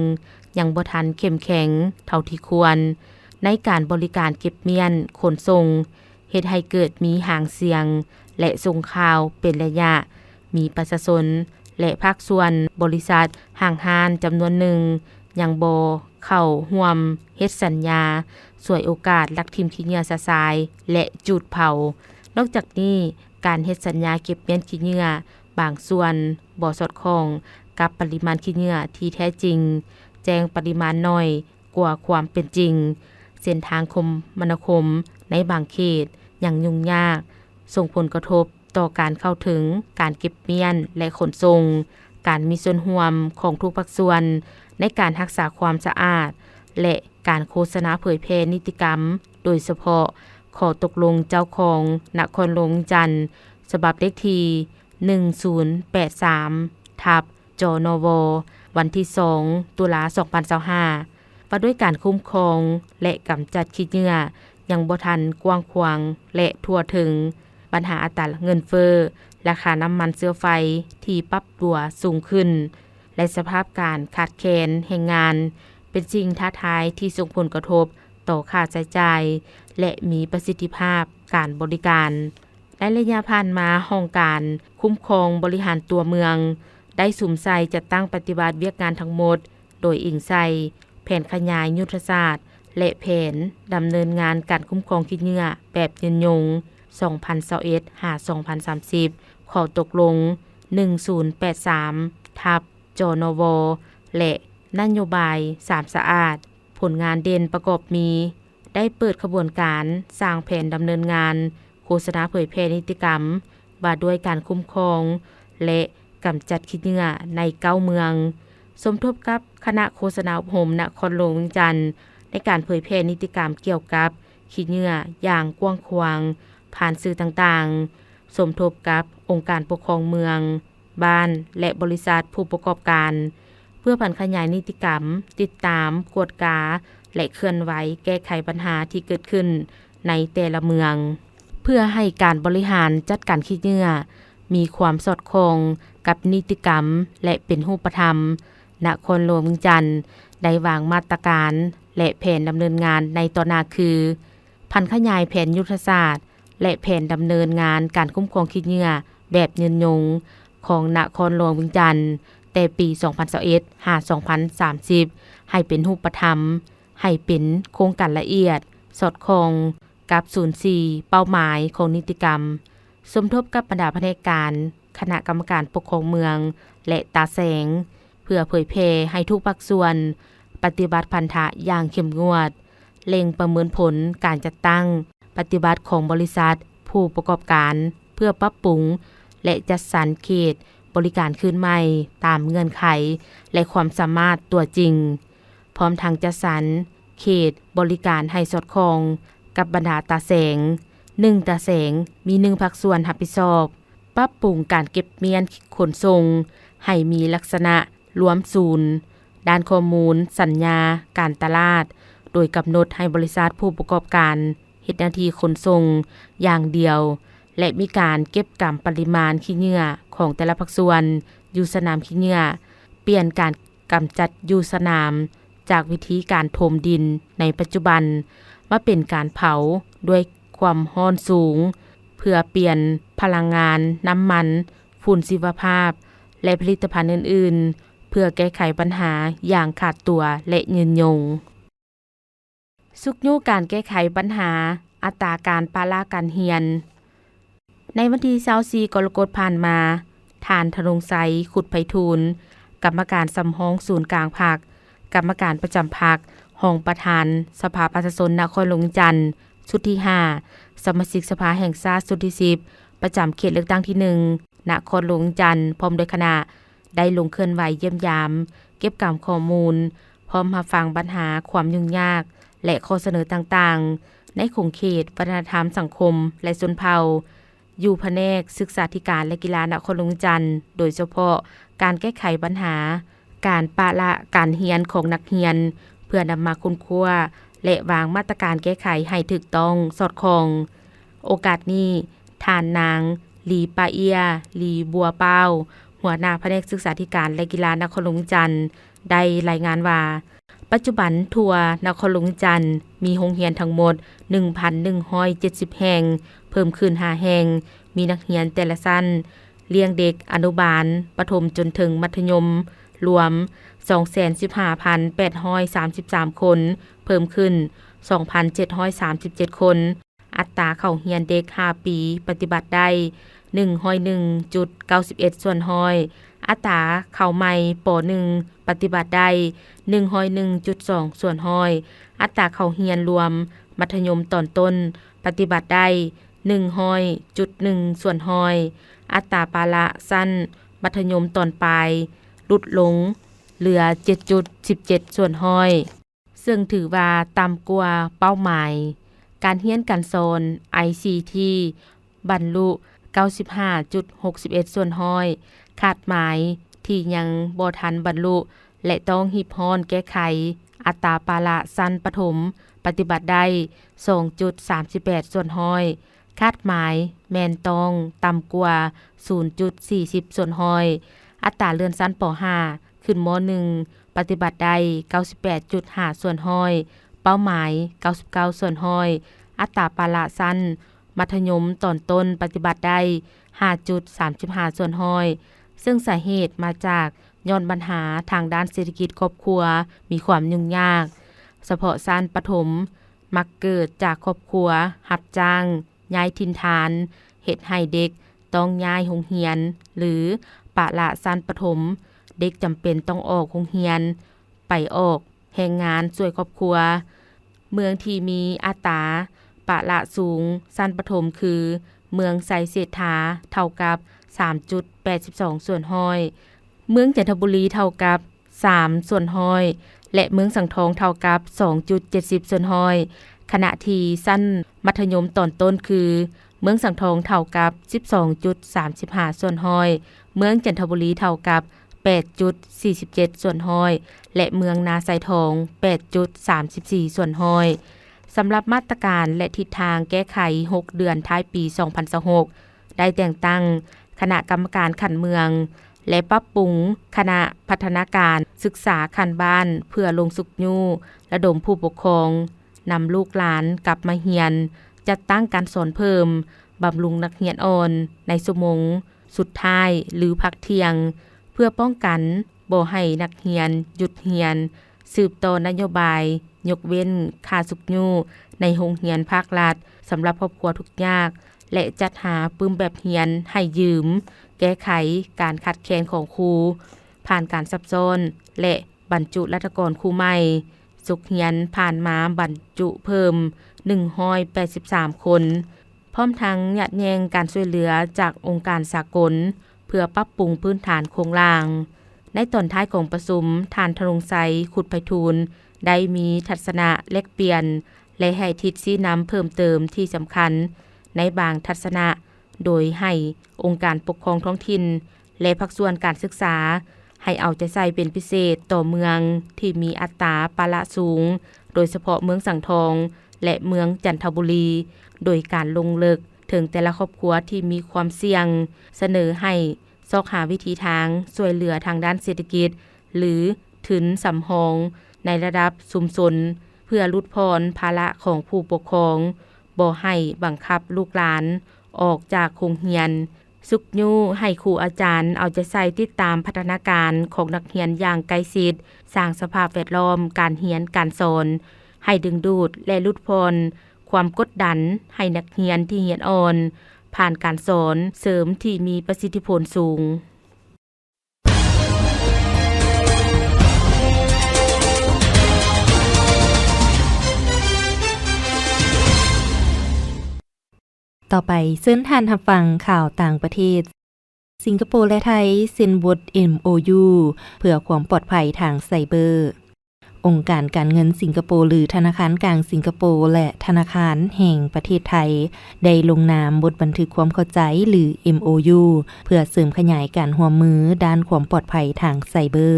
ຍັງບໍ່ທັນເຂັ້ມແຂງເທົ່າທີ່ຄວນໃນການບໍລິການເກັບມ້ຽນຂົນສົ່ງ, ເຮັດໃຫ້ເກີດມີຫາງສຽງ ແລະ ສົ່ງຂ່າວເປັນໄລຍະ. ມີປະຊາຊົນ ແລະ ພາກສ່ວນ, ບໍລິສັດ, ຫ້າງຮ້ານຈຳນວນໜຶ່ງຍັງບໍ່ເຂົ້າຮ່ວມເຮັດສັນຍາສວຍໂອກາດລັກຖິ້ມຂີ້ເຫຍື້ອຊະຊາຍ ແລະ ຈູດເຜົາ. ນອກຈາກນີ້, ການເຮັດສັນຍາເກັບມ້ຽນຂີ້ເຫຍື້ອບາງສ່ວນບໍ່ສອດຄ່ອງກັບປະລິມານຂີ້ເຫຍື້ອທີ່ແທ້ຈິງ, ແຈ້ງປະລິມານໜ້ອຍ ກວ່າຄວາມເປັນຈິງ, ເສັ້ນທາງຄົມມະນາຄົມໃນບາງເຂດຍັງຫຍຸ້ງຍາກ, ສົ່ງຜົນກະທົບຕໍ່ການເຂົ້າເຖິງການເກັບມ້ຽນ ແລະ ຂົນສົ່ງ, ການມີສ່ວນຮ່ວມຂອງທຸກພາກສ່ວນໃນການຮັກສາຄວາມສະອາດ ແລະ ການໂຄສະນາເຜີຍແຜ່ນິຕິກຳ, ໂດຍສະເພາະຂໍ້ຕົກລົງເຈົ້າຄອງນະຄອນຫຼວງວຽງຈັນ ສະບັບເລກທີໜຶ່ງສູນແປດສາມ ທັບ ຈນວ ວັນທີສອງ ຕຸລາ ສອງພັນຊາວຫ້າ ວ່າດ້ວຍການຄຸ້ມຄອງ ແລະ ກຳຈັດຂີ້ເຫຍື້ອ ຍັງບໍ່ທັນກວ້າງຂວາງ ແລະ ທົ່ວເຖິງ. ບັນຫາອັດຕາເງິນເຟີ້, ລາຄານ້ຳມັນເຊື້ອໄຟທີ່ປັບຕົວສູງຂຶ້ນ ແລະ ສະພາບການຂາດແຄນແຮງງານ ເປັນສິ່ງທ້າທາຍທີ່ສົ່ງຜົນກະທົບຕໍ່ຄ່າໃຊ້ຈ່າຍ ແລະ ມີປະສິດທິພາບການບໍລິການ. ໃນໄລຍະຜ່ານມາ, ຫ້ອງການຄຸ້ມຄອງບໍລິຫານຕົວເມືອງ ໄດ້ສຸມໃສ່ຈັດຕັ້ງປະຕິບັດວຽກງານທັງໝົດ ໂດຍອີງໃສ່ແຜນຂະຫຍາຍຍຸດທະສາດ ແລະ ແຜນດຳເນີນງານການຄຸ້ມຄອງຂີ້ເຫຍື້ອແບບຍືນຍົງ ສອງພັນຊາວເອັດ ຫາ ສອງພັນສາມສິບ, ຂໍ້ຕົກລົງ ໜຶ່ງສູນແປດສາມ ທັບ ຈນວ ແລະ ນະໂຍບາຍ ສາມສະອາດ. ຜົນງານເດັ່ນປະກອບມີ ໄດ້ເປີດຂະບວນການສ້າງແຜນດຳເນີນງານໂຄສະນາເຜີຍແຜ່ນິຕິກຳວ່າດ້ວຍການຄຸ້ມຄອງ ແລະ ກຳຈັດຂີ້ເຫຍື້ອໃນເກົ້າເມືອງ, ສົມທົບກັບຄະນະໂຄສະນາອົບຮົມນະຄອນຫຼວງວຽງຈັນ ໃນການເຜີຍແຜ່ນິຕິກຳກ່ຽວກັບຂີ້ເຫຍື້ອຢ່າງກວ້າງຂວາງຜ່ານສື່ຕ່າງໆ, ສົມທົບກັບອົງການປົກຄອງເມືອງ, ບ້ານ ແລະ ບໍລິສັດຜູ້ປະກອບການ ເພື່ອຜັນຂະຫຍາຍນິຕິກຳ, ຕິດຕາມ, ກວດກາ ແລະ ເຄື່ອນໄຫວແກ້ໄຂບັນຫາທີ່ເກີດຂຶ້ນ ໃນແຕ່ລະເມືອງ. ເພື່ອໃຫ້ການບໍລິຫານຈັດການຂີ້ເຫຍື້ອມີຄວາມສອດຄ່ອງກັບນິຕິກຳ ແລະ ເປັນຮູບປະທຳ, ນະຄອນຫຼວງວຽງຈັນໄດ້ວາງມາດຕະການ ແລະ ແຜນດຳເນີນງານໃນຕໍ່ໜ້າຄື ຜັນຂະຫຍາຍແຜນຍຸດທະສາດ ແລະ ແຜນດຳເນີນງານການຄຸ້ມຄອງຂີ້ເຫຍື້ອແບບຍືນຍົງຂອງນະຄອນຫຼວງວຽງຈັນ ແຕ່ປີສອງພັນຊາວເອັດ ຫາ ສອງພັນສາມສິບ ໃຫ້ເປັນຮູບປະທຳ, ໃຫ້ເປັນໂຄງການລະອຽດ, ສອດຄ່ອງກັບສູນສີ່ເປົ້າໝາຍຂອງນິຕິກຳ, ສົມທົບກັບບັນດາພະແນກການ, ຄະນະກຳມະການປົກຄອງເມືອງ ແລະ ຕາແສງ, ເພື່ອເຜີຍແຜ່ໃຫ້ທຸກພາກສ່ວນປະຕິບັດພັນທະຢ່າງເຂັ້ມງວດ, ເລັ່ງປະເມີນຜົນການຈັດຕັ້ງປະຕິບັດຂອງບໍລິສັດ, ຜູ້ປະກອບການ ເພື່ອປັບປຸງ ແລະ ຈັດສັນເຂດບໍລິການຄືນໃໝ່ຕາມເງື່ອນໄຂ ແລະ ຄວາມສາມາດຕົວຈິງ, ພ້ອມທັງຈັດສັນເຂດບໍລິການໃຫ້ສອດຄ່ອງກັບບັນດາຕາແສງ, ໜຶ່ງຕາແສງມີໜຶ່ງພາກສ່ວນຮັບຜິດຊອບ. ປັບປຸງການເກັບມ້ຽນຂົນສົ່ງໃຫ້ມີລັກສະນະລວມສູນດ້ານຂໍ້ມູນສັນຍາການຕະຫຼາດ, ໂດຍກຳນົດໃຫ້ບໍລິສັດຜູ້ປະກອບການເຮັດໜ້າທີ່ຂົນສົ່ງຢ່າງດຽວ ແລະ ມີການເກັບກຳປະລິມານຂີ້ເຫຍື້ອຂອງແຕ່ລະພາກສ່ວນຢູ່ສະໜາມຂີ້ເຫຍື້ອ, ປ່ຽນການກຳຈັດຢູ່ສະໜາມ ຈາກວິທີການຖົມດິນໃນປັດຈຸບັນ ມາເປັນການເຜົາດ້ວຍຄວາມຮ້ອນສູງ ເພື່ອປ່ຽນພະລັງງານ, ນ້ຳມັນ, ຝຸ່ນຊີວະພາບ ແລະ ຜະລິດຕະພັນອື່ນໆ ເພື່ອແກ້ໄຂບັນຫາຢ່າງຂາດຕົວ ແລະ ຍືນຍົງ. ຊຸກຍູ້ການແກ້ໄຂບັນຫາອັດຕາການປະລະການຮຽນ. ໃນວັນທີຊາວສີ່ ກໍລະກົດຜ່ານມາ, ທ່ານ ທະນົງໄຊ ຄຸດໄພທູນ, ກຳມະການສຳຮອງສູນກາງພັກ, ກຳມະການປະຈຳພັກ, ຮອງປະທານສະພາປະຊາຊົນນະຄອນຫຼວງວຽງຈັນ ຊຸດທີຫ້າ, ສະມາຊິກສະພາແຫ່ງຊາດຊຸດທີສິບ ປະຈຳເຂດເລືອກຕັ້ງທີໜຶ່ງ ນະຄອນຫຼວງວຽງຈັນ ພ້ອມດ້ວຍຄະນະ ໄດ້ລົງເຄື່ອນໄຫວຢ້ຽມຢາມ, ເກັບກຳຂໍ້ມູນ, ພ້ອມຮັບຟັງບັນຫາ, ຄວາມຫຍຸ້ງຍາກ ແລະ ຂໍ້ສະເໜີຕ່າງໆ ໃນຂົງເຂດວັດທະນະທຳ, ສັງຄົມ ແລະ ຊົນເຜົ່າ ຢູ່ພະແນກສຶກສາທິການ ແລະ ກິລານະຄອນຫຼວງວຽງຈັນ, ໂດຍສະເພາະການແກ້ໄຂບັນຫາການປະລະການຮຽນຂອງນັກຮຽນ, ເພື່ອນຳມາຄົ້ນຄວ້າ ແລະ ວາງມາດຕະການແກ້ໄຂໃຫ້ຖືກຕ້ອງສອດຄ່ອງ. ໂອກາດນີ້, ທ່ານນາງ ລີປາເອຍ ລີບົວປ້າວ, ຫົວໜ້າພະແນກສຶກສາທິການ ແລະ ກິລານະຄອນຫຼວງວຽງຈັນ ໄດ້ລາຍງານວ່າ, ປັດຈຸບັນທົ່ວນະຄອນຫຼວງວຽງຈັນມີໂຮງຮຽນທັງໝົດໜຶ່ງພັນໜຶ່ງຮ້ອຍເຈັດສິບແຫ່ງ, ເພີ່ມຂຶ້ນຫ້າແຫ່ງ, ມີນັກຮຽນແຕ່ລະຊັ້ນລ້ຽງເດັກອະນຸບານ, ປະຖົມຈົນເຖິງມັດທະຍົມລວມສອງແສນສິບຫ້າພັນແປດຮ້ອຍສາມສິບສາມຄົນ, ເພີ່ມຂຶ້ນສອງພັນເຈັດຮ້ອຍສາມສິບເຈັດຄົນ. ອັດຕາເຂົ້າຮຽນເດັກຫ້າປີປະຕິບັດໄດ້ໜຶ່ງຮ້ອຍໜຶ່ງຈຸດເກົ້າສິບເອັດສ່ວນຮ້ອຍ, ອັດຕາເຂົ້າໃໝ່ ປໍໜຶ່ງ ປະຕິບັດໄດ້ໜຶ່ງຮ້ອຍໜຶ່ງຈຸດສອງສ່ວນຮ້ອຍ, ອັດຕາເຂົ້າຮຽນລວມມັດທະຍົມຕອນຕົ້ນປະຕິບັດໄດ້ໜຶ່ງຮ້ອຍຈຸດໜຶ່ງສ່ວນຮ້ອຍ, ອັດຕາປະລະຊັ້ນມັດທະຍົມຕອນປາຍຫຼຸດລົງເຫຼືອເຈັດຈຸດສິບເຈັດສ່ວນຮ້ອຍ. ເຊິ່ງຖືວ່າຕ່ຳກວ່າເປົ້າໝາຍ. ການຮຽນການສອນ ໄອຊີທີ ບັນລຸເກົ້າສິບຫ້າຈຸດຫົກສິບເອັດສ່ວນຮ້ອຍ, ຄາດໝາຍທີ່ຍັງບໍ່ທັນບັນລຸ ແລະ ຕ້ອງຮີບຮ້ອນແກ້ໄຂ. ອັດຕາປະລະຊັ້ນປະຖົມປະຕິບັດໄດ້ສອງຈຸດສາມສິບແປດສ່ວນຮ້ອຍ, ຄາດໝາຍແມ່ນຕ້ອງຕ່ຳກວ່າສູນຈຸດສີ່ສິບສ່ວນຮ້ອຍ. ອັດຕາເລື່ອນຊັ້ນ ປໍຫ້າ ຂຶ້ນ ມໍໜຶ່ງ ປະຕິບັດໄດ້ເກົ້າສິບແປດຈຸດຫ້າສ່ວນຮ້ອຍ, ເປົ້າໝາຍເກົ້າສິບເກົ້າສ່ວນຮ້ອຍ, ອັດຕາປະລະຊັ້ນມັດທະຍົມຕອນຕົ້ນປະຕິບັດໄດ້ຫ້າຈຸດສາມສິບຫ້າສ່ວນຮ້ອຍ, ເຊິ່ງສາເຫດມາຈາກຍ້ອນບັນຫາທາງດ້ານເສດຖະກິດຄອບຄົວມີຄວາມຫຍຸ້ງຍາກ, ສະເພາະຊັ້ນປະຖົມມັກເກີດຈາກຄອບຄົວຮັບຈ້າງ ຍ້າຍຖິ່ນຖານ, ເຮັດໃຫ້ເດັກຕ້ອງຍ້າຍໂຮງຮຽນ ຫຼື ປະລະຊັ້ນປະຖົມ, ເດັກຈຳເປັນຕ້ອງອອກໂຮງຮຽນໄປອອກແຮງງານຊ່ວຍຄອບຄົວ. ເມືອງທີ່ມີອັດຕາປະລະສູງຊັ້ນປະຖົມຄື ເມືອງໄຊເສດຖາ ເທົ່າກັບສາມຈຸດແປດສິບສອງສ່ວນຮ້ອຍ, ເມືອງຈັນທະບູລີ ເທົ່າກັບ ສາມສ່ວນຮ້ອຍ ແລະ ເມືອງສັງທອງເທົ່າກັບສອງຈຸດເຈັດສິບສ່ວນຮ້ອຍ, ຂະນະທີ່ຊັ້ນມັດທະຍົມຕອນຕົ້ນຄື ເມືອງສັງທອງເທົ່າກັບສິບສອງຈຸດສາມສິບຫ້າສ່ວນຮ້ອຍ, ເມືອງຈັນທະບູລີເທົ່າກັບແປດຈຸດສີ່ສິບເຈັດສ່ວນຮ້ອຍ ແລະ ເມືອງນາຊາຍທອງແປດຈຸດສາມສິບສີ່ສ່ວນຮ້ອຍ. ສຳລັບມາດຕະການ ແລະ ທິດທາງແກ້ໄຂຫົກເດືອນທ້າຍປີສອງພັນຊາວຫົກ ໄດ້ແຕ່ງຕັ້ງຄະນະກຳມະການຂັ້ນເມືອງ ແລະ ປັບປຸງຄະນະພັດທະນາການສຶກສາຂັ້ນບ້ານ ເພື່ອລົງຊຸກຍູ້ລະດົມຜູ້ປົກຄອງນຳລູກຫຼານກັບມາຮຽນ, ຈັດຕັ້ງການສອນເພີ່ມ, ບຳລຸງນັກຮຽນອ່ອນໃນຊົ່ວໂມງສຸດທ້າຍ ຫຼື ພັກທ່ຽງ ເພື່ອປ້ອງກັນບໍ່ໃຫ້ນັກຮຽນຢຸດຮຽນ, ສືບຕໍ່ນະໂຍບາຍຍົກເວັ້ນຄ່າຊຸກຍູ້ໃນໂຮງຮຽນພາກລັດສຳລັບຄອບຄົວທຸກຍາກ ແລະ ຈັດຫາປຶ້ມແບບຮຽນໃຫ້ຢືມ, ແກ້ໄຂການຂາດແຄນຂອງຄູ ຜ່ານການຊັບຊ້ອນ ແລະ ບັນຈຸລັດຖະກອນຄູໃໝ່, ສົກຮຽນຜ່ານມາບັນຈຸເພີ່ມໜຶ່ງຮ້ອຍແປດສິບສາມຄົນ, ພ້ອມທັງຍາດແຍ່ງການຊ່ວຍເຫຼືອຈາກອົງການສາກົນ ເພື່ອປັບປຸງພື້ນຖານໂຄງລ່າງ. ໃນຕອນທ້າຍຂອງປະຊຸມ, ທ່ານ ທະນົງໄຊ ຄຸດໄພທູນ ໄດ້ມີທັດສະນະແລກປ່ຽນ ແລະ ໃຫ້ທິດຊີ້ນຳເພີ່ມເຕີມທີ່ສຳຄັນໃນບາງທັດສະນະ, ໂດຍໃຫ້ອົງການປົກຄອງທ້ອງຖິ່ນ ແລະ ພາກສ່ວນການສຶກສາ ໃຫ້ເອົາໃຈໃສ່ເປັນພິເສດຕໍ່ເມືອງທີ່ມີອັດຕາປະລະສູງ, ໂດຍສະເພາະເມືອງສັງທອງ ແລະ ເມືອງຈັນທະບູລີ, ໂດຍການລົງເລິກເຖິງແຕ່ລະຄອບຄົວທີ່ມີຄວາມສ່ຽງ, ສະເໜີໃຫ້ຊອກຫາວິທີທາງຊ່ວຍເຫຼືອທາງດ້ານເສດຖະກິດ ຫຼື ທຶນສຳຮອງໃນລະດັບຊຸມຊົນ ເພື່ອຫຼຸດຜ່ອນພາລະຂອງຜູ້ປົກຄອງ, ບໍ່ໃຫ້ບັງຄັບລູກຫຼານອອກຈາກໂຮງຮຽນ, ຊຸກຍູ້ໃຫ້ຄູອາຈານເອົາໃຈໃສ່ຕິດຕາມພັດທະນາການຂອງນັກຮຽນຢ່າງໃກ້ຊິດ, ສ້າງສະພາບແວດລ້ອມການຮຽນການສອນໃຫ້ດຶງດູດ ແລະ ຫຼຸດຜ່ອນຄວາມກົດດັນໃຫ້ນັກຮຽນທີ່ຮຽນອ່ອນ, ຜ່ານການສອນເສີມທີ່ມີປະສິດທິຜົນສູງ. ຕໍ່ໄປ, ເຊີນທ່ານຮັບຟັງຂ່າວຕ່າງປະເທດ. ສິງກະໂປ ແລະ ໄທ ເຊັນບົດ ເອັມໂອຢູ ເພື່ອຄວາມປອດໄພທາງໄຊເບີ. ອົງການການເງິນສິງກະໂປ ຫຼື ທະນາຄານກາງສິງກະໂປ ແລະ ທະນາຄານແຫ່ງປະເທດໄທ ໄດ້ລົງນາມບົດບັນທຶກຄວາມເຂົ້າໃຈ ຫຼື ເອັມໂອຢູ ເພື່ອເສີມຂະຫຍາຍການຮ່ວມມືດ້ານຄວາມປອດໄພທາງໄຊເບີ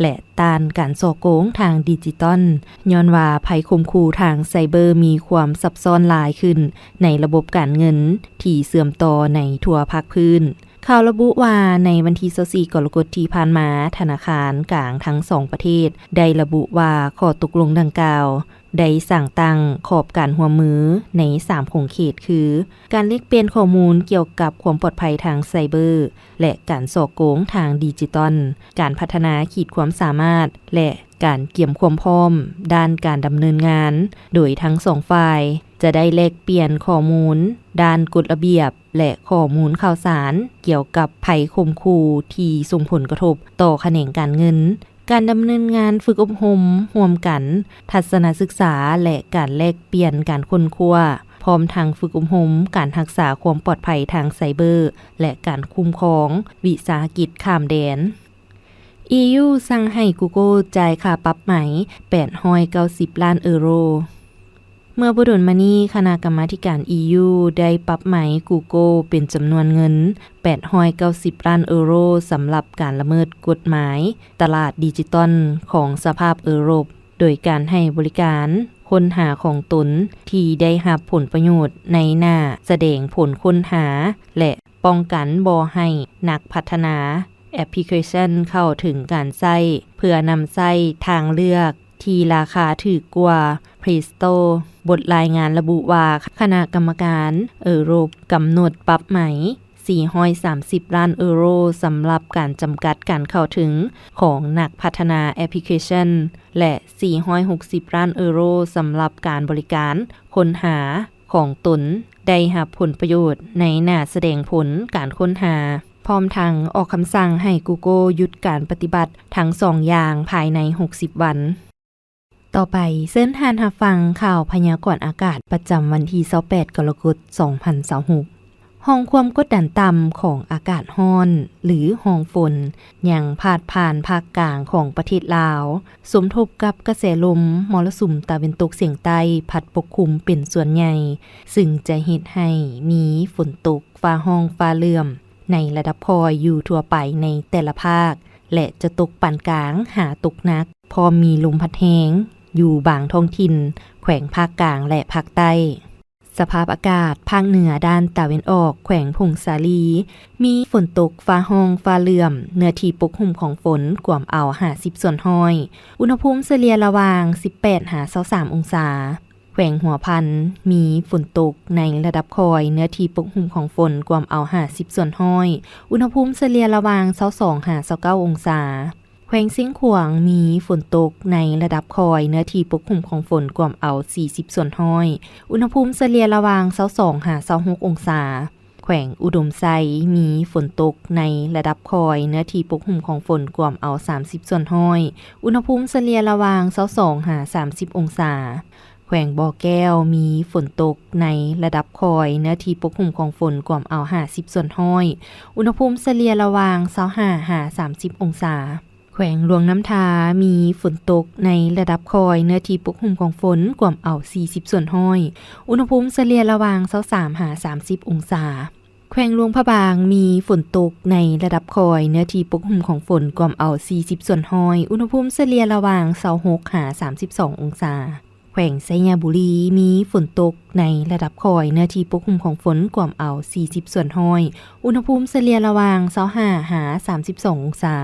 ແລະ ຕ້ານການສໍ້ໂກງທາງດິຈິຕອນ, ຍ້ອນວ່າໄພຂົ່ມຂູ່ທາງໄຊເບີມີຄວາມຊັບຊ້ອນຫຼາຍຂຶ້ນໃນລະບົບການເງິນທີ່ເຊື່ອມຕໍ່ໃນທົ່ວພາກພື້ນ. ຂ່າວລະບຸວ່າ ໃນວັນທີຊາວສີ່ ກໍລະກົດທີ່ຜ່ານມາ, ທະນາຄານກາງທັງສອງປະເທດໄດ້ລະບຸວ່າ ຂໍ້ຕົກລົງດັ່ງກ່າວໄດ້ສ້າງຕັ້ງຂອບການຮ່ວມມືໃນສາມຂົງເຂດ ຄື ການແລກປ່ຽນຂໍ້ມູນກ່ຽວກັບຄວາມປອດໄພທາງໄຊເບີ ແລະ ການສໍ້ໂກງທາງດິຈິຕອນ, ການພັດທະນາຂີດຄວາມສາມາດ ແລະ ການກຽມຄວາມພ້ອມດ້ານການດຳເນີນງານ, ໂດຍທັງສອງຝ່າຍຈະໄດ້ແລກປ່ຽນຂໍ້ມູນດ້ານກົດລະບຽບ ແລະ ຂໍ້ມູນຂ່າວສານກ່ຽວກັບໄພຂົ່ມຂູ່ທີ່ສົ່ງຜົນກະທົບຕໍ່ຂະແໜງການເງິນ, ການດຳເນີນງານຝຶກອົບຮົມຮ່ວມກັນ, ທັດສະນະສຶກສາ ແລະ ການແລກປ່ຽນການຄົ້ນຄວ້າ, ພ້ອມທັງຝຶກອົບຮົມການຮັກສາຄວາມປອດໄພທາງໄຊເບີ ແລະ ການຄຸ້ມຄອງວິສາຫະກິດຂ້າມແດນ. ອີຢູສັ່ງໃຫ້ກູໂກຈ່າຍຄ່າປັບໃໝແປດຮ້ອຍເກົ້າສິບລ້ານເອີໂຣ. ເມື່ອບໍ່ດົນມານີ້, ຄະນະກຳມາທິການອີຢູໄດ້ປັບໃໝກູໂກເປັນຈຳນວນເງິນແປດຮ້ອຍເກົ້າສິບລ້ານເອີໂຣ ສຳລັບການລະເມີດກົດໝາຍຕະຫຼາດດິຈິຕອນຂອງສະພາບເອີຣົບ, ໂດຍການໃຫ້ບໍລິການຄົ້ນຫາຂອງຕົນທີ່ໄດ້ຮັບຜົນປະໂຫຍດໃນໜ້າສະແດງຜົນຄົ້ນຫາ ແລະ ປ້ອງກັນບໍ່ໃຫ້ນັກພັດທະນາແອັບພລິເຄຊັນເຂົ້າເຖິງການໃຊ້ ເພື່ອນຳໃຊ້ທາງເລືອກທີ່ລາຄາຖືກກວ່າ Play Store. ບົດລາຍງານລະບຸວ່າ ຄະນະກຳມະການເອີຣົບກຳນົດປັບໃໝສີ່ຮ້ອຍສາມສິບລ້ານເອີໂຣ ສຳລັບການຈຳກັດການເຂົ້າເຖິງຂອງນັກພັດທະນາແອັບພລິເຄຊັນ ແລະ ສີ່ຮ້ອຍຫົກສິບລ້ານເອີໂຣ ສຳລັບການບໍລິການຄົ້ນຫາ ຂອງຕົນໄດ້ຮັບຜົນປະໂຫຍດໃນໜ້າສະແດງຜົນການຄົ້ນຫາ, ພ້ອມທັງອອກຄຳສັ່ງໃຫ້ກູໂກຢຸດການປະຕິບັດທັງສອງຢ່າງພາຍໃນຫົກສິບວັນ. ຕໍ່ໄປ, ເຊີນທ່ານຮັບຟັງຂ່າວພະຍາກອນອາກາດປະຈຳວັນທີຊາວແປດ ກໍລະກົດ ສອງພັນຊາວຫົກ. ຮ່ອງຄວາມກົດດັນຕ່ຳຂອງອາກາດຮ້ອນ ຫຼື ຮ່ອງຝົນ ຍັງພາດຜ່ານພາກກາງຂອງປະເທດລາວ, ສົມທົບກັບກະແສລົມມໍລະສຸມຕາເວັນຕົກສຽງໃຕ້ພັດປົກຄຸມເປັນສ່ວນໃຫຍ່, ຊຶ່ງຈະເຮັດໃຫ້ມີຝົນຕົກ, ຟ້າຮ້ອງ, ຟ້າເຫຼື້ອມ ໃນລະດັບຄ່ອຍຢູ່ທົ່ວໄປໃນແຕ່ລະພາກ ແລະ ຈະຕົກປານກາງຫາຕົກໜັກ, ພ້ອມມີລົມພັດແຮງຢູ່ບາງທ້ອງຖິ່ນ, ແຂ ວງພາກກາງ ແລະ ພາກໃຕ້. ສະພາບອາກາດ ພາກເໜືອດ້ານຕາເວັນອອກ ແຂວງຜົ້ງສາລີ ມີຝົນຕົກຟ້າຮ້ອງຟ້າເຫຼື້ອມ, ເນື້ອທີ່ປົກຫຸ້ມຂອງຝົນກວມເອົາຫ້າສິບສ່ວນຮ້ອຍ, ອຸນຫະພູມສະເລ່ຍລະຫວ່າງສິບແປດຫາຊາວສາມອົງສາ. ແຂວງຫົວພັນ ມີຝົນຕົກໃນລະດັບຄ່ອຍ, ເນື້ອທີ່ປົກຫຸ້ມຂອງຝົນກວມເອົາຫ້າສິບສ່ວນຮ້ອຍ, ອຸນຫະພູມສະເລ່ຍລະຫວ່າງຊາວສອງຫາຊາວເກົ້າອົງສາ. ແຂວງຊຽງຂວາງ ມີຝົນຕົກໃນລະດັບຄ່ອຍ, ເນື້ອທີ່ປົກຫຸ້ມຂອງຝົນກວມເອົາສີ່ສິບສ່ວນຮ້ອຍ, ອຸນຫະພູມສະເລ່ຍລະຫວ່າງຊາວສອງຫາຊາວຫົກອົງສາ. ແຂວງອຸດົມໄຊ ມີຝົນຕົກໃນລະດັບຄ່ອຍ, ເນື້ອທີ່ປົກຫຸ້ມຂອງຝົນກວມເອົາສາມສິບສ່ວນຮ້ອຍ, ອຸນຫະພູມສະເລ່ຍລະຫວ່າງຊາວສອງຫາສາມສິບອົງສາ. ແຂວງບໍ່ແກ້ວ ມີຝົນຕົກໃນລະດັບຄ່ອຍ, ເນື້ອທີ່ປົກຫຸ້ມຂອງຝົນກວມເອົາຫ້າສິບສ່ວນຮ້ອຍ, ອຸນຫະພູມສະເລ່ຍລະຫວ່າງຊາວຫ້າຫາສາມສິບອົງສາ. ແຂວງຫຼວງນ້ຳທາ ມີຝົນຕົກໃນລະດັບຄ່ອຍ, ເນື້ອທີ່ປົກຫຸ້ມຂອງຝົນກວມເອົາສີ່ສິບສ່ວນຮ້ອຍ, ອຸນຫະພູມສະເລ່ຍລະຫວ່າງຊາວສາມຫາສາມສິບອົງສາ. ແຂວງຫຼວງພະບາງ ມີຝົນຕົກໃນລະດັບຄ່ອຍ, ເນື້ອທີ່ປົກຫຸ້ມຂອງຝົນກວມເອົາສີ່ສິບສ່ວນຮ້ອຍ, ອຸນຫະພູມສະເລ່ຍລະຫວ່າງຊາວຫົກຫາສາມສິບສອງອົງສາ. ແຂວງໄຊຍະບູລີ ມີຝົນຕົກໃນລະດັບຄ່ອຍ, ເນື້ອທີ່ປົກຫຸ້ມຂອງຝົນກວມເອົາສີ່ສິບສ່ວນຮ້ອຍ, ອຸນຫະພູມສະເລ່ຍລະຫວ່າງຊາວຫ້າຫາສາມສິບສອງອົງສາ.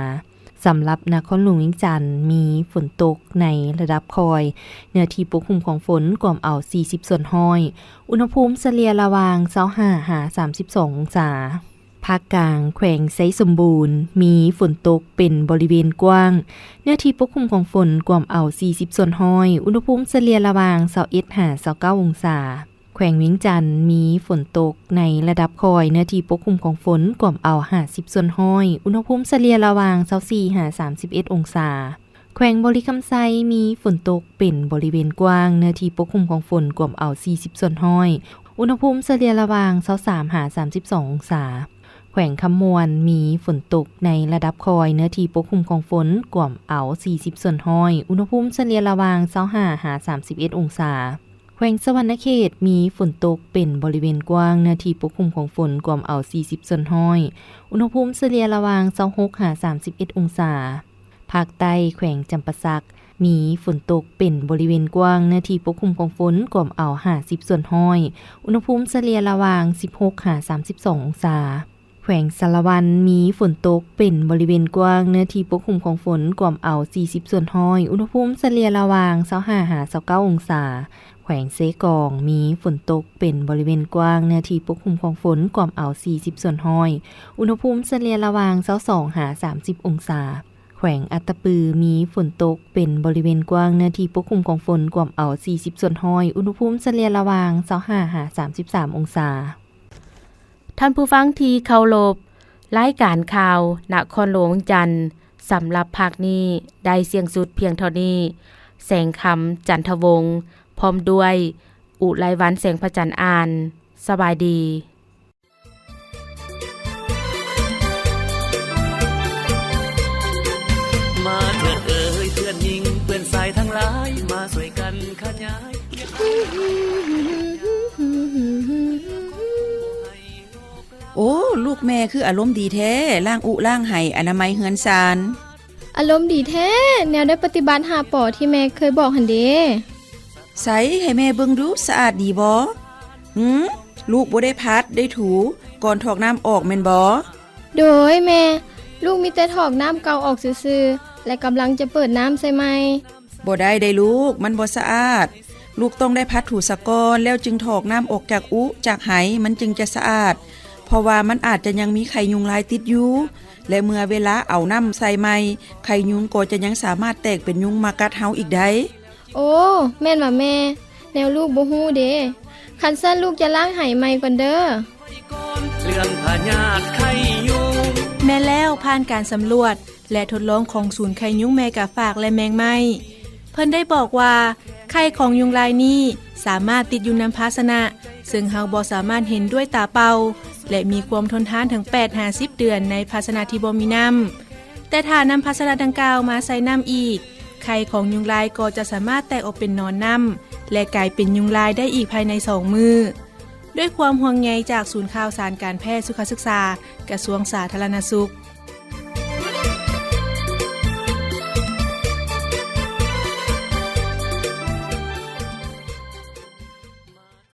ສຳລັບນະຄອນຫຼວງວຽງຈັນ ມີຝົນຕົກໃນລະດັບຄ່ອຍ, ເນື້ອທີ່ປົກຫຸ້ມຂອງຝົນກວມເອົາສີ່ສິບສ່ວນຮ້ອຍ, ອຸນຫະພູມສະເລ່ຍລະຫວ່າງຊາວຫ້າຫາສາມສິບສອງອົງສາ. ພາກກາງ ແຂວງໄຊສົມບູນ ມີຝົນຕົກເປັນບໍລິເວນກວ້າງ, ເນື້ອທີ່ປົກຄຸມຂອງຝົນກວມເອົາສີ່ສິບສ່ວນຮ້ອຍ, ອຸນຫະພູມສະເລ່ຍລະຫວ່າງຊາວເອັດຫາຊາວເກົ້າອົງສາ. ແຂວງວຽງຈັນ ມີຝົນຕົກໃນລະດັບຄ່ອຍ, ເນື້ອທີ່ປົກຄຸມຂອງຝົນກວມເອົາຫ້າສິບສ່ວນຮ້ອຍ, ອຸນຫະພູມສະເລ່ຍລະຫວ່າງຊາວສີ່ຫາສາມສິບເອັດອົງສາ. ແຂວງບໍລິຄຳໄຊ ມີຝົນຕົກເປັນບໍລິເວນກວ້າງ, ເນື້ອທີ່ປົກຄຸມຂອງຝົນກວມເອົາສີ່ສິບສ່ວນຮ້ອຍ, ອຸນຫະພູມສະເລ່ຍລະຫວ່າງຊາວສາມຫາສາມສິບສອງອົງສາ. ແຂວງຄຳມ່ວນ ມີຝົນຕົກໃນລະດັບຄ່ອຍ, ເນື້ອທີ່ປົກຄຸມຂອງຝົນກວມເອົາສີ່ສິບສ່ວນຮ້ອຍ, ອຸນຫະພູມສະເລ່ຍລະຫວ່າງຊາວຫ້າຫາສາມສິບເອັດອົງສາ. ແຂວງສະຫວັນນະເຂດ ມີຝົນຕົກເປັນບໍລິເວນກວ້າງ, ເນື້ອທີ່ປົກຄຸມຂອງຝົນກວມເອົາສີ່ສິບສ່ວນຮ້ອຍ, ອຸນຫະພູມສະເລ່ຍລະຫວ່າງຊາວຫົກຫາສາມສິບເອັດອົງສາ. ພາກໃຕ້ ແຂວງຈຳປາສັກ ມີຝົນຕົກເປັນບໍລິເວນກວ້າງ, ເນື້ອທີ່ປົກຄຸມຂອງຝົນກວມເອົາຫ້າສິບສ່ວນຮ້ອຍ, ອຸນຫະພູມສະເລ່ຍລະຫວ່າງສິບຫົກຫາສາມສິບສອງອົງສາ. ແຂວງສາລະວັນ ມີຝົນຕົກເປັນບໍລິເວນກວ້າງ, ເນື້ອທີ່ປົກຄຸມຂອງຝົນກວມເອົາສີ່ສິບສ່ວນຮ້ອຍ, ອຸນຫະພູມສະເລ່ຍລະຫວ່າງຊາວຫ້າຫາຊາວເກົ້າອົງສາ. ແຂວງເຊກອງ ມີຝົນຕົກເປັນບໍລິເວນກວ້າງ, ເນື້ອທີ່ປົກຄຸມຂອງຝົນກວມເອົາສີ່ສິບສ່ວນຮ້ອຍ, ອຸນຫະພູມສະເລ່ຍລະຫວ່າງຊາວສອງຫາສາມສິບອົງສາ. ແຂວງອັດຕະປື ມີຝົນຕົກເປັນບໍລິເວນກວ້າງ, ເນື້ອທີ່ປົກຄຸມຂອງຝົນກວມເອົາສີ່ສິບສ່ວນຮ້ອຍ, ອຸນຫະພູມສະເລ່ຍລະຫວ່າງຊາວຫ້າຫາສາມສິບສາມອົງສາ. ທ່ານຜູ້ຟັງທີ່ເຄົາລົບ, ລາຍການຂ່າວນະຄອນຫຼວງວຽງຈັນ ສຳລັບພາກນີ້ໄດ້ສິ້ນສຸດພຽງເທົ່ານີ້. ແສງຄຳ ຈັນທະວົງ ພ້ອມດ້ວຍ ອຸໄລວັນ ແສງພະຈັນ ອ່ານ. ສະບາຍດີ. ມາເຖີດເອີຍເພື່ອນຍິງເພື່ອນຊາຍທັງຫຼາຍ ມາຊ່ວຍກັນຂະຫຍາຍ. ໂອ້ ລູກແມ່ຄືອາລົມດີແທ້, ລ້າງອຸລ້າງໄຫ ອະນາໄມເຮືອນຊານ. ອາລົມດີແທ້, ແນວໄດ້ປະຕິບັດຫ້າ ປ ທີ່ແມ່ເຄີຍບອກຫັ້ນເດ. ໃສ ໃຫ້ແມ່ເບິ່ງດູ, ສະອາດດີບໍ່? ຫື ລູກບໍ່ໄດ້ຜັດໄດ້ຖູກ່ອນຖອກນ້ຳອອກແມ່ນບໍ່? ໂດຍແມ່, ລູກມີແຕ່ຖອກນ້ຳເກົ່າອອກຊື່ໆ ແລະ ກຳລັງຈະເປີດນ້ຳໃສ່ໃໝ່. ບໍ່ໄດ້ໄດ໋ລູກ, ມັນບໍ່ສະອາດ. ລູກຕ້ອງໄດ້ຜັດຖູສາກ່ອນ ແລ້ວຈຶ່ງຖອກນ້ຳອອກຈາກອຸຈາກໄຫ, ມັນຈຶ່ງຈະສະອາດ, ເພາະວ່າມັນອາດຈະຍັງມີໄຂ່ຍຸງລາຍຕິດຢູ່ ແລະ ເມື່ອເວລາເອົານ້ຳໃສ່ໃໝ່, ໄຂ່ຍຸງກໍຈະຍັງສາມາດແຕກເປັນຍຸງມາກັດເຮົາອີກໄດ້. ໂອ້ ແມ່ນຫວາແມ່? ແນວລູກບໍ່ຮູ້ເດ. ຄັນຊັ້ນລູກຈະລ້າງໄຫໃໝ່ກ່ອນເດີ. ເລື່ອງພະຍາດໄຂ້ຍຸງ. ແມ່ນແລ້ວ, ຜ່ານການສຳຫຼວດ ແລະ ທົດລອງຂອງສູນໄຂ້ຍຸງແມ່ກາຝາກ ແລະ ແມງໄມ້, ເພິ່ນໄດ້ບອກວ່າ ໄຂ່ຂອງຍຸງລາຍນີ້ສາມາດຕິດຢູ່ນຳພາຊະນະ ເຊິ່ງເຮົາບໍ່ສາມາດເຫັນດ້ວຍຕາເປົ່າ ແລະ ມີຄວາມທົນທານເຖິງແປດຫາສິບເດືອນໃນພາຊະນະທີ່ບໍ່ມີນ້ຳ. ແຕ່ຖ້ານຳພາຊະນະດັ່ງກ່າວມາໃສ່ນ້ຳອີກ, ໄຂ່ຂອງຍຸງລາຍກໍຈະສາມາດແຕກອອກເປັນໜອນນ້ຳ ແລະ ກາຍເປັນຍຸງລາຍໄດ້ອີກພາຍໃນສອງມື້. ດ້ວຍຄວາມຫ່ວງໃຍຈາກສູນຂ່າວສານການແພດສຸຂະສຶກສາ ກະຊວງສາທາລະນະສຸກ.